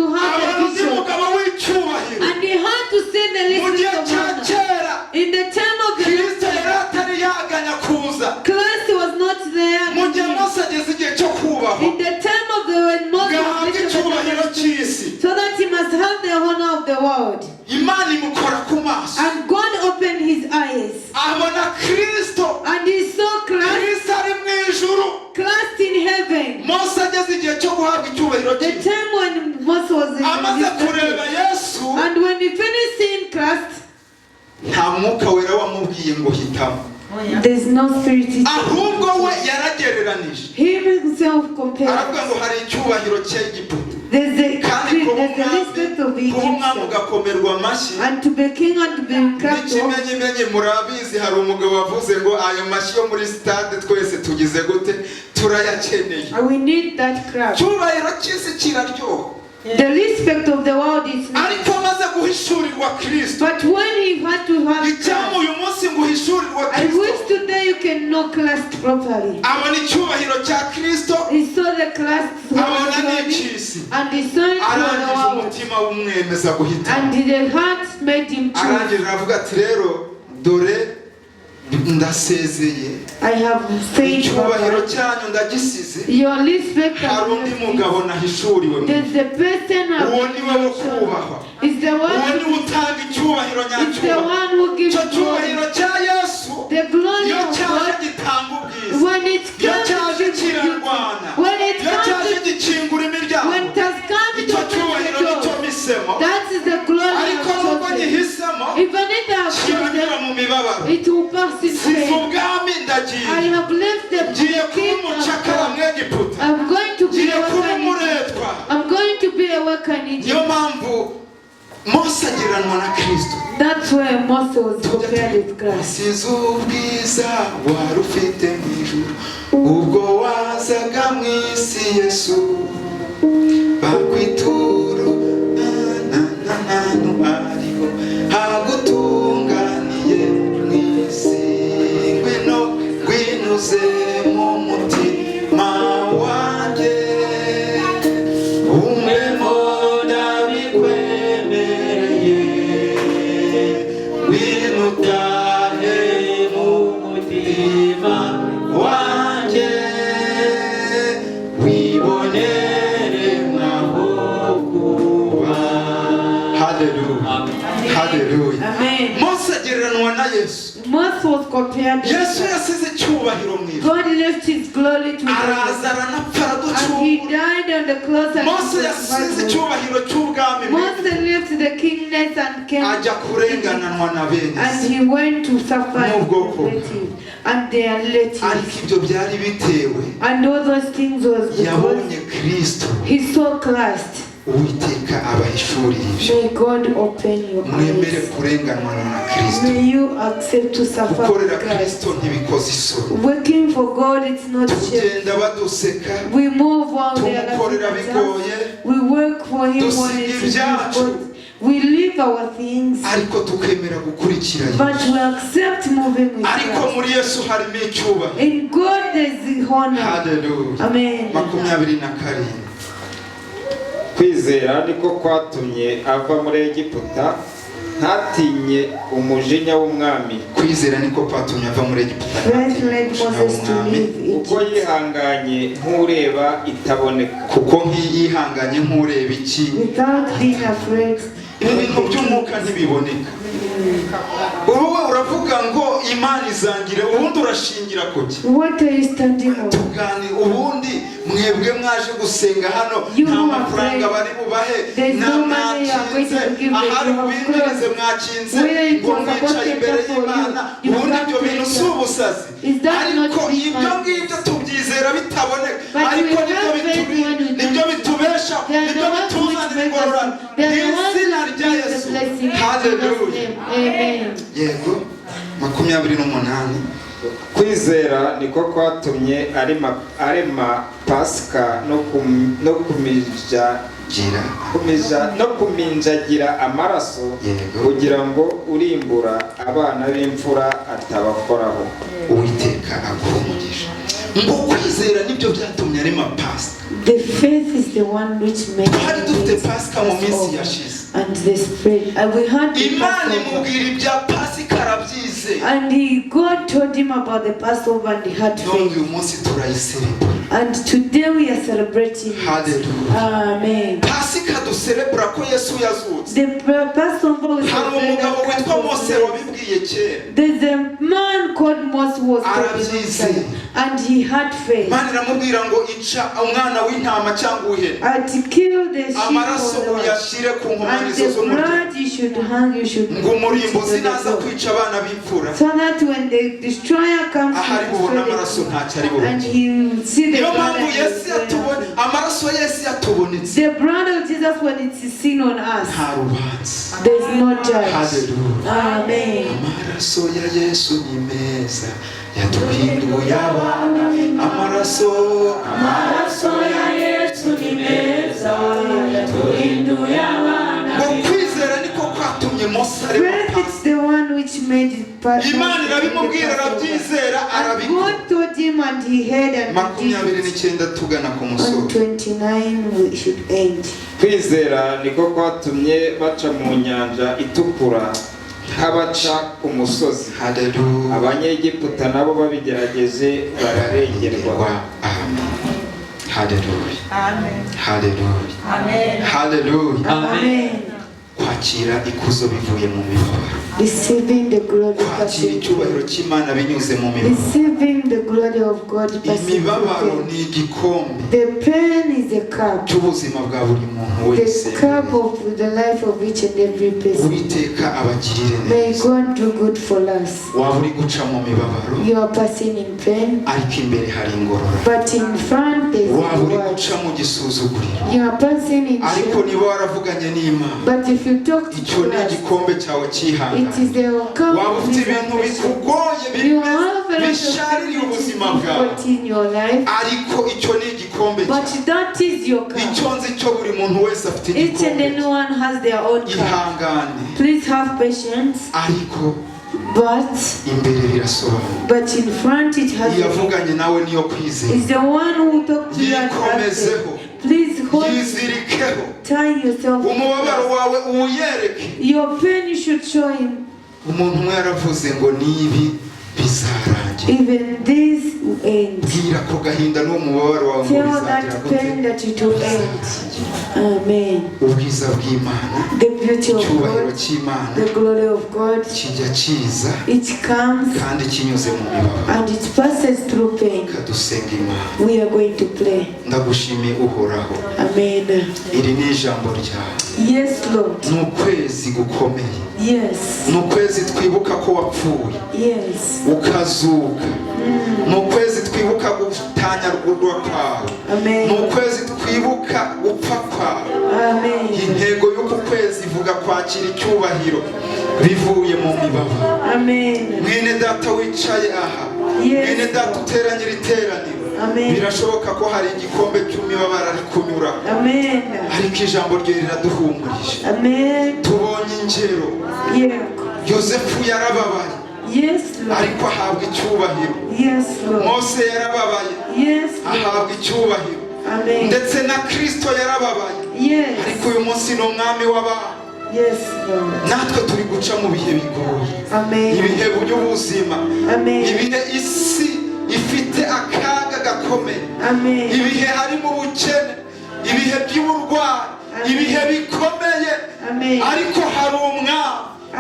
undi vision. mugabo w'icyubahiro. And he had to see the Mu gihe respect of cya honor. kera, In the time of the Kristo yari atari yaganya kuza. Christ was not there. Mu gihe Mose ageze igihe cyo kubahwa, In the time of the when Moses ngo ahabwe was icyubahiro cy'isi, so that he must have the honor of the world. Imana imukora ku maso, And God opened his eyes. abona Kristo. And he saw Christ, Kristo ari mu ijuru. Christ in heaven. Mose ageze igihe cyo guhabwa icyubahiro The cy'isi, time when Moses was in amaze kureba his Yesu, And when he finished seeing Christ, nta mwuka wera wamubwiye ngo hitamo, there's no spirit. Ahubwo we yaragereranije, He himself compared. aravuga ngo hari icyubahiro cy'Egiputa, There's a, kandi kuba there's a umwami, respect of kuba umwami Egypt. ugakomerwa amashyi And to be king and to be clapped off. n'ikimenyimenyi. Murabizi, hari umugabo wavuze ngo ayo mashyi yo muri stade twese tugize gute, turayakeneye. And we need that crowd. Icyubahiro cy'isi kiraryoha, The respect of the world is not. ariko amaze guhishurirwa Kristo, But when he had to have icyampa Christ, uyu munsi ngo uhishurirwa I wish Kristo, today you can know Christ properly. abona icyubahiro cya Kristo, He saw the Christ abona glory, n'icy'isi, and he saw it for the arangije world. umutima w'umwemeza guhitamo. And the heart made him choose. Arangije aravuga ati rero dore ndasezeye, I have said icyubahiro Baba, cyanyu ndagisize, your respect hari undi mugabo nahishuriwe mu There's the person uwo ni we wo kubahwa, is the uwo one ni we utanga icyubahiro is the nyacyubahiro. one who gives Icyo glory. cyubahiro cya Yesu, The glory iyo of cyaje God, gitanga ubwiza, when it iyo comes cyaje to kirarwana, when it iyo comes cyaje to, gikingura imiryango, when it has come to icyo open cyubahiro the nicyo door, mpisemo. that is the glory Ariko of nubwo Joseph. nyihisemo, Even if I have kiranyura chosen, mu mibabaro. it will pass in Size pain. ubwami, I ndagiye, have left the ngiye kuba kingdom. umucakara mu Egiputa, I'm going to be ngiye a kuba worker in Egypt. umuretwa. I'm going to be a worker in Niyo Egypt. mpamvu Mose agereranwa na Kristo. That's why Moses was compared with Christ. Size ubwiza wari ufite mu ijuru ubwo wazaga mu isi, Yesu, bakwituru nanananu ariho hagutunganiye mu isi, ngwino ngwino uze mu mutima wanjye, umwe mu ndabikwemereye, ngwino utahe mu mutima wanjye, wibonere mwaho kuba. Haleluya, haleluya. Amen. Mose agereranwa na Yesu. Moses was compared with Yesu Christ. yasize icyubahiro mu ijuru, God left his glory to araza Moses. aranapfa, And he araducungura. died on the cross and Mose he yasize was icyubahiro cy'ubwami mu Moses ijuru, left the kingness and came ajya kurengananwa na bene and se. he went to suffer his N'ubwoko bwe. relative and their relatives. Ariko ibyo byari bitewe, And all those things was because yabonye Kristo. he saw Christ. Uwiteka abahishurire ibyo. May God open your Mwemere eyes. kurenganwa na Kristo. May you accept to suffer Gukorera with Christ. Kristo ntibikoze isoni. Working for God, it's not shame. Tugenda baduseka, We move while they are tumukorera laughing at us. bigoye, We work for Him when dusiga it's ibyacu, difficult. We leave our things, ariko tukemera gukurikira but Yesu. we accept moving with Ariko Christ. muri Yesu harimo icyubahiro. In God there's the honor. Haleluya. Amen. 27. Kwizera niko kwatumye ava muri Egiputa, ntatinye umujinya w'umwami, Kwizera niko kwatumye ava muri Egiputa, Faith led ntatinya Moses to umwami, leave kuko Egypt. yihanganye nk'ureba itaboneka. Kuko nk'iyihanganye nk'ureba iki. Without being afraid. Ibi bintu by'umwuka ntibiboneka. Wowe uravuga ngo Imana izangira, ubundi urashingira kuki? What are you standing on? Tugani ubundi mwebwe mwaje gusenga hano, You nta who are mafaranga praying. bari bubahe, There is nta no money you are going mwakinze to give, ahari you have ubinjirize, closed. mwakinze Whether it ngo was mwicaye supposed imbere to for you, y'Imana, you ubundi can't ibyo bintu enter. si ubusazi? Is that not Ariko big ibyo money? ngibyo tubyizera bitaboneka, But ariko we nibyo have faith when we nibyo don't. bitubesha, They are nibyo the ones which bituzanira make us. ingororano They are the mu ones izina which rya bring the Yesu. blessing in Jesus' Haleluya. name. Amen. Yego, 28. Kwizera niko kwatumye arema Pasika no kumija Gira. no kuminjagira amaraso, Yego. kugira ngo urimbura abana b'imfura atabakoraho. Uwiteka aguha umugisha. Ngo kwizera nibyo byatumye arema Pasika. The faith is the one which makes Twari dufite Pasika mu minsi yashize. And the spread. And we had the Imana Passover. imubwira ibya Pasika, arabyizeye. And God told him about the Passover and he had None faith. uyu munsi turayiserebura. And today we are celebrating it. Haleluya. Amen. Pasika duserebura ko Yesu yazutse. The Passover we Hari celebrate umugabo that witwa Christ was Mose raised. wabibwiye kera. There's a man called Moses who was told Arabyizeye. and he had faith. Imana iramubwira ngo ica umwana w'intama cyangwa uw'ihene, And to kill the sheep amaraso or the uyashyire ku and nkomanizo the z'umuryango, blood you should hang, you should ngo put umurimbuzi it on the naza door. kwica abana b'imfura, So that when the destroyer comes to ahari bubone destroy amaraso the ntacyo ari and bubone. he will see the Niyo blood mpamvu and he Yesu will yatubone, go amaraso ya Yesu yatubonetse, The blood of Jesus, when it is seen on us, nta rubanza. there is no judge. Haleluya. Amen. Amaraso ya Yesu ni meza, yaduhinduye abana. Amaraso, Amaraso ya Yesu ni meza, yatuhinduye abana. Ngo kwizera niko kwatumye Mose arema Faith Pasika. is the one which made it possible. Imana irabimubwira, arabyizera, And arabikora. God told him and he heard and he did makumyabiri it. n'icyenda tugana ku On musozo. 29 we should end. Kwizera niko kwatumye baca mu nyanja itukura nk'abaca ku musozi, Haleluya. Abanyegiputa nabo babigerageje bararengerwa. Amen. Haleluya. Amen. Haleluya. Amen. Haleluya. Amen. Kwakira ikuzo bivuye mu mibabaro, Receiving the glory kwakira passing icyubahiro through. cy'Imana binyuze mu mibabaro. Receiving the glory of God passing Imibabaro through. ni igikombe The pain is a cup. cy'ubuzima bwa buri muntu wese. The cup of the life of each and every person. Uwiteka abagirire May neza. God do good for us. Waba uri guca mu mibabaro, You are passing in pain, ariko imbere hari ingororano. but in front there is Waba uri reward. guca mu gisuzuguriro, You are passing in ariko shame, niba waravuganye n'Imana, but if you talk to icyo ni Christ, igikombe cyawe it cyihangane. is the cup Waba of ufite his ibintu affection. bikugoye, You have a lot of bishaririye things which is ubuzima bwawe, difficult in your life, ariko icyo ni igikombe but cyawe. that is your cup. Icyo nzi cyo, buri muntu wese afite Each and igikombe cye. anyone has their own cup. Ihangane, Please have patience, ariko but imbere birasobanura. but in front it has Iyavuganye nawe niyo kwizera. is the one who talked to you and asked. Yikomezeho. Please hold, Yizirikeho. tie yourself. Umubabaro wawe uwuyereke. Your pain you should show him. Umuntu umwe yaravuze ngo nibi bizarangira. Even this will end. Bwira ako gahinda n'uwo mubabaro wawe ngo Tell bizagira that gute? pain that it will end. Amen. Ubwiza bw'Imana, The beauty of icyubahiro God, cy'Imana the glory of God, kijya kiza it comes kandi kinyuze mu mibabaro. and it passes through pain. Reka dusenga Imana. We are going to pray. Ndagushimiye Uhoraho, Amen. iri ni ijambo ryawe. Yes, Lord. Ni ukwezi gukomeye, Yes. ni ukwezi twibuka ko wapfuye Yes. ukazuka, ni ukwezi twibuka gutanyagurwa kwawe, ni Amen. ukwezi twibuka gupfa kwawe. Amen. Intego y'uku kwezi ivuga kwakira icyubahiro bivuye mu mibabaro. Amen. Mwene data wicaye aha, Yes. mwene data uteranye iri teraniro, Amen. birashoboka ko hari igikombe cy'imibabaro ari kunyura, Amen. ariko ijambo rye riraduhumurije. Amen. Tubonye ingero. Yeah. Yosefu yarababaye, Yes, Lord. ariko ahabwa icyubahiro. Yes, Lord. Mose yarababaye, Yes, Lord. ahabwa icyubahiro. Amen. Ndetse na Kristo yarababaye, Yes. ariko uyu munsi ni umwami w'abantu. Yes, Lord. Natwe turi guca mu bihe bigoye, Amen. ibihe by'ubuzima, Amen. ibihe isi ifite akaga gakomeye, Amen. ibihe harimo ubukene, ibihe by'uburwayi, Amen. ibihe bikomeye. Amen. Ariko hari umwami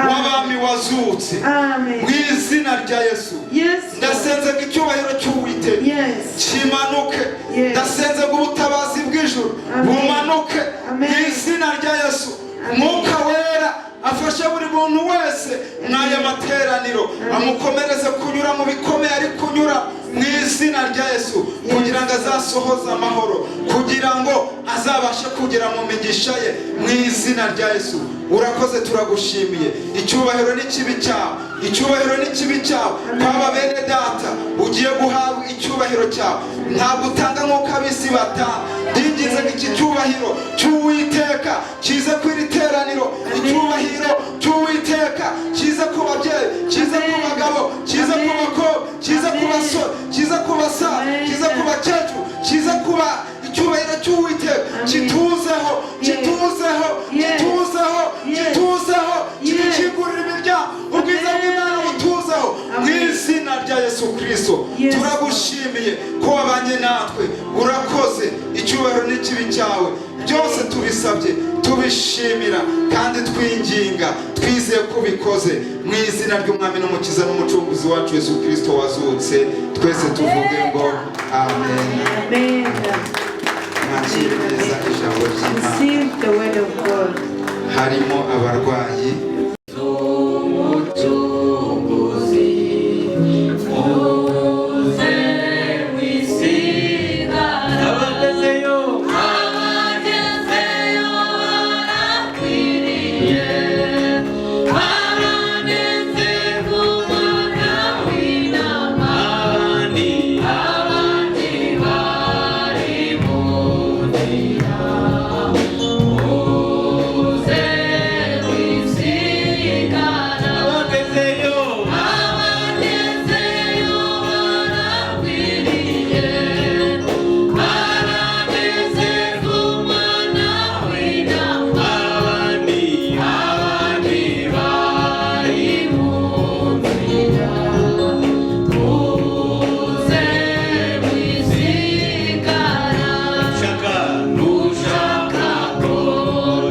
w'abami wazutse. Amen. Mu izina rya Yesu, Yes. ndasenze ngo icyubahiro cy'Uwiteka Yes. kimanuke. Yes. Ndasenze ngo ubutabazi bw'ijuru Amen. bumanuke Amen. mu izina rya Yesu. Amen. Mwuka Wera afashe buri muntu wese mw'aya materaniro, amukomereze kunyura mu bikomeye ari kunyura mu izina rya Yesu, kugira ngo azasohoze amahoro, kugira ngo azabashe kugera mu migisha ye mu izina rya Yesu. Urakoze, turagushimiye. Icyubahiro n'ikibe cyawe, icyubahiro n'ikibe cyawe. Kwaba bene data ugiye guhabwa icyubahiro cyawe, ntabwo utanga nk'uko ab'isi batanga. Ndinginze ngo iki cyubahiro cy'Uwiteka kize ku iri teraniro, icyubahiro cy'Uwiteka kize ku babyeyi, kize ku bagabo, kize ku bakobwa, kize ku basore, kize ku basaza, kize ku bakecuru, kize kuba icyubahiro cy'Uwiteka kituzeho, kituzeho, kituzeho, kituzeho, kidukingurira imiryango. Ubwiza bw'Imana butuzeho mu izina rya Yesu Kirisito. Yes. Turagushimiye ko wabanye natwe. Urakoze, icyubahiro n'ikibe cyawe. Byose tubisabye tubishimira kandi twinginga twizeye ko ubikoze mu izina ry'Umwami n'Umukiza n'Umucunguzi wacu Yesu Kirisito wazutse. Twese tuvuge ngo amen. Amen. Mwakire neza ijambo ry'Imana. Receive the word of God. Harimo abarwayi. Umucunguzi, muze mwisigara. Abagezeyo, Abagezeyo barakwiriye, baranezerwa umwana w'intama. Abandi, Abandi bari mu nzira, muze mwisigara. Abagezeyo, Abagezeyo barakwiriye, baranezerwa umwana w'intama. Abandi, Abandi bari mu nzira, muze mwisigara. Shaka, Nushaka ko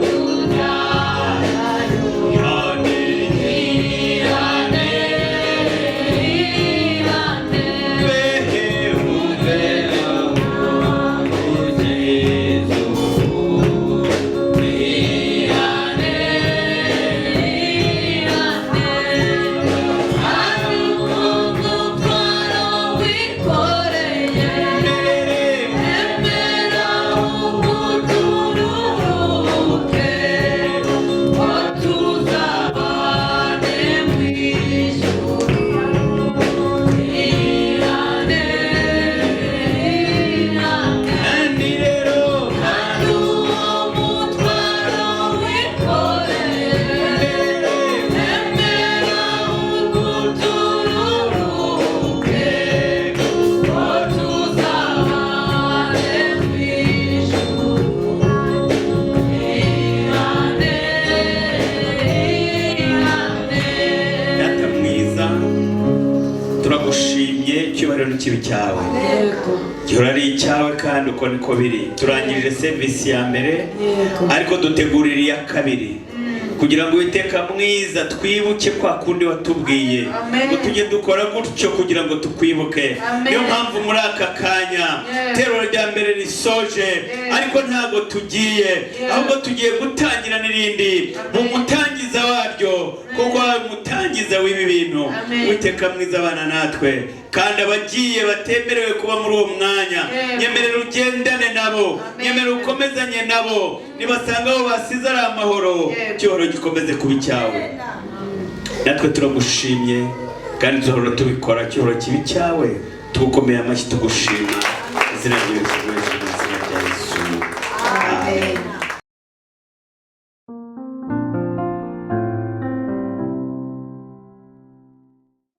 tujyanayo, yane, ihane, ihane, behe, ubeho kugeza ubu. Ihane, ihane, hari umutwaro wikoreye. Emera umuturuke, ko tuzabane mu ijuru. Ihane, ihane, kandi rero, kandi uwo mutwaro wikoreye. Emera umuturuke, ko tuzabane mu ijuru. Ihane, ihane. Data mwiza, turagushimye. Icyubahiro n'ikibe cyawe. Yego. Gihora ari icyawe kandi uko niko biri. Turangirije serivisi ya mbere, Yego. ariko dutegurira iya kabiri kugira ngo, Uwiteka mwiza, twibuke kwa kundi watubwiye Amen. ngo tujye dukora gutyo kugira ngo tukwibuke. Amen. Niyo mpamvu muri aka kanya terero rya mbere risoje, ariko ntabwo tugiye, ahubwo tugiye gutangira n'irindi mu mutangiza waryo, kuko wabaye umutangiza w'ibi bintu. Amen. Uwiteka mwiza, abana natwe, kandi abagiye batemerewe kuba muri uwo mwanya, nyemerera ugendane nabo, nyemerera ukomezanye nabo. Nibasanga abo basize ari amahoro, icyubahiro gikomeze kuba icyawe. Natwe turagushimye kandi duhora tubikora. Icyubahiro kibe icyawe, tugukomeye amashyi, tugushima izina rya Yesu Kristo.